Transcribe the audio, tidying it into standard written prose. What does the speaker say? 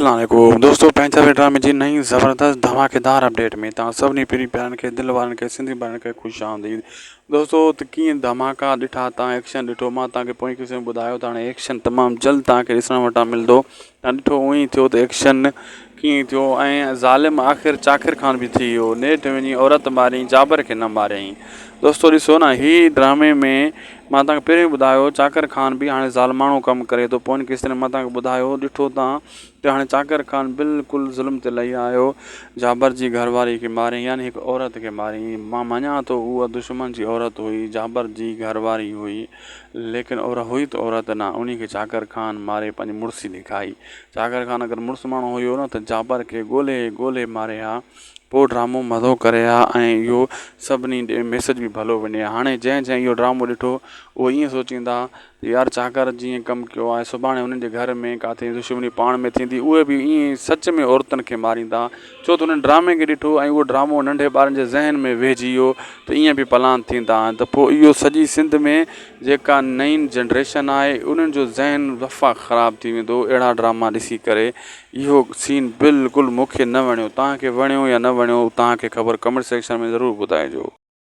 اسلام عليڪم دوستو پنهنجا وي ڊرامي جي نئين زبردست ڌماڪيدار اپڊيٽ ۾ توهان سڀني پرين پيارن کي دل وارن کي سنڌي ڀائرن کي خوش آمديد دوستو ته ڪيئن ڌماڪا ڏٺا تان ايڪشن ڏٺو مان توهان کي پوئين قسط ۾ ٻڌايو ته هاڻي ايڪشن تمام جلد توهان کي ڏسڻ وٽان ملندو تان ڏٺو اونئين ٿيو ته ايڪشن ڪيئن ٿيو ۽ ظالم آخر چاڪر خان به ٿي ويو نيٺ وڃي عورت ماريائين جابر کي نه ماريائين دوستو ڏسو نه هي ڊرامي ۾ مان توهان کي پهريون ئي ٻڌايو چاڪر خان به هاڻي ظالماڻو ڪم ڪري ٿو پوئين قسطن ۾ مان توهان کي ٻڌايو ڏٺو توهان ته هاڻي چاڪر خان بلڪل ظلم تي لهي آيو جابر جي گهر واري کي ماريائين يعني هڪ عورت کي ماريائين مان مڃان ٿو اها دشمن جي عورت هئي جابر جي گهر واري هئي ليڪن اور هئي ته عورت نه انهي کي چاڪر خان ماري پنهنجي مڙسي ڏيکائي چاڪر خان اگر مڙس ماڻهو هيو نه ته جابر کي ڳولهي ڳولهي ماري ها پوء ڊرامو مزو ڪري ها ۽ اهو سڀني ڏي ميسيج به ڀلو وڃي ها هاڻي جنهن جنهن اهو ڊرامو ڏٺو اهو ائين سوچيندا ته يار چاڪر جيئن ڪم ڪيو آهي سڀاڻي انهن جي گهر ۾ ڪاٿي دشمني پاڻ ۾ ٿيندي اهي به ائين سچ ۾ عورتن کي ماريندا ڇو ته انهن ڊرامي کي ڏٺو ۽ اهو ڊرامو ننڍي ٻارن جي ذهن ۾ ويهجي ويو ته ائين به پلان ٿيندا آهن ته پوء اهو سڄي سنڌ ۾ جيڪا نئين جنريشن آهي انهن جو ذهن دفعا خراب ٿي ويندو اهڙا ڊراما ڏسي ڪري اهو سين بلڪل مون کي نه وڻيو توهان کي وڻيو يا نه وڻيو توهان کي خبر ڪمينٽ سيڪشن ۾ ضرور ٻڌائجو.